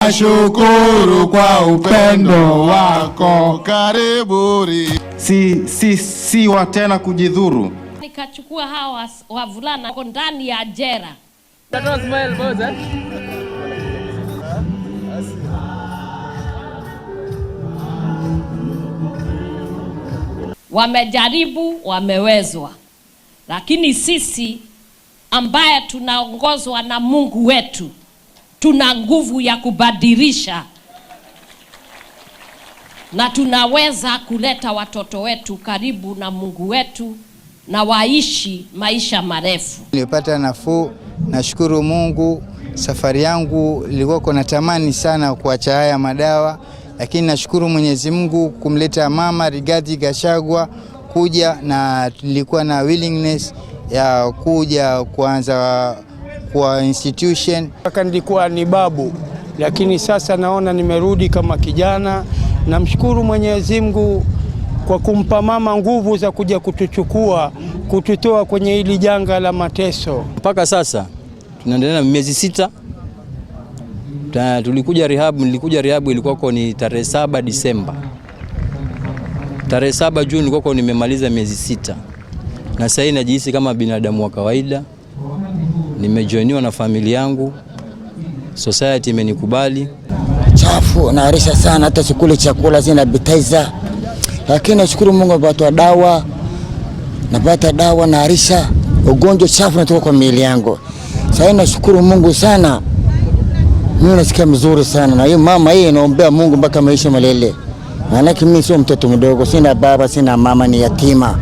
Tunashukuru kwa upendo wako, kariburi. Si wa tena kujidhuru. Nikachukua hawa wavulana wako ndani ya jera. Wamejaribu, wamewezwa, lakini sisi ambaye tunaongozwa na Mungu wetu tuna nguvu ya kubadilisha na tunaweza kuleta watoto wetu karibu na Mungu wetu na waishi maisha marefu. Nilipata nafuu, nashukuru Mungu. Safari yangu ilikuwa kuna tamani sana kuacha haya madawa, lakini nashukuru Mwenyezi Mungu kumleta mama Rigathi Gachagua kuja, na nilikuwa na willingness ya kuja kuanza kwa institution. Mpaka nilikuwa ni babu, lakini sasa naona nimerudi kama kijana. Namshukuru Mwenyezi Mungu kwa kumpa mama nguvu za kuja kutuchukua, kututoa kwenye hili janga la mateso. Mpaka sasa tunaendelea na miezi 6. Tulikuja rehab, nilikuja rehab ilikuwa ni tarehe 7 Disemba. Tarehe 7 Juni nilikuwa nimemaliza miezi 6. Na sasa najihisi kama binadamu wa kawaida. Nimejoiniwa na familia yangu. Society imenikubali. Chafu naarisha sana, hata sikuli chakula sina appetizer. Lakini nashukuru Mungu napata dawa. Napata dawa naarisha, ugonjwa chafu natoka kwa miili yangu. Sasa nashukuru Mungu sana. Mimi nasikia mzuri sana na hiyo mama hii naombea Mungu mpaka maisha malele. Maana mimi sio mtoto mdogo, sina baba, sina mama, ni yatima.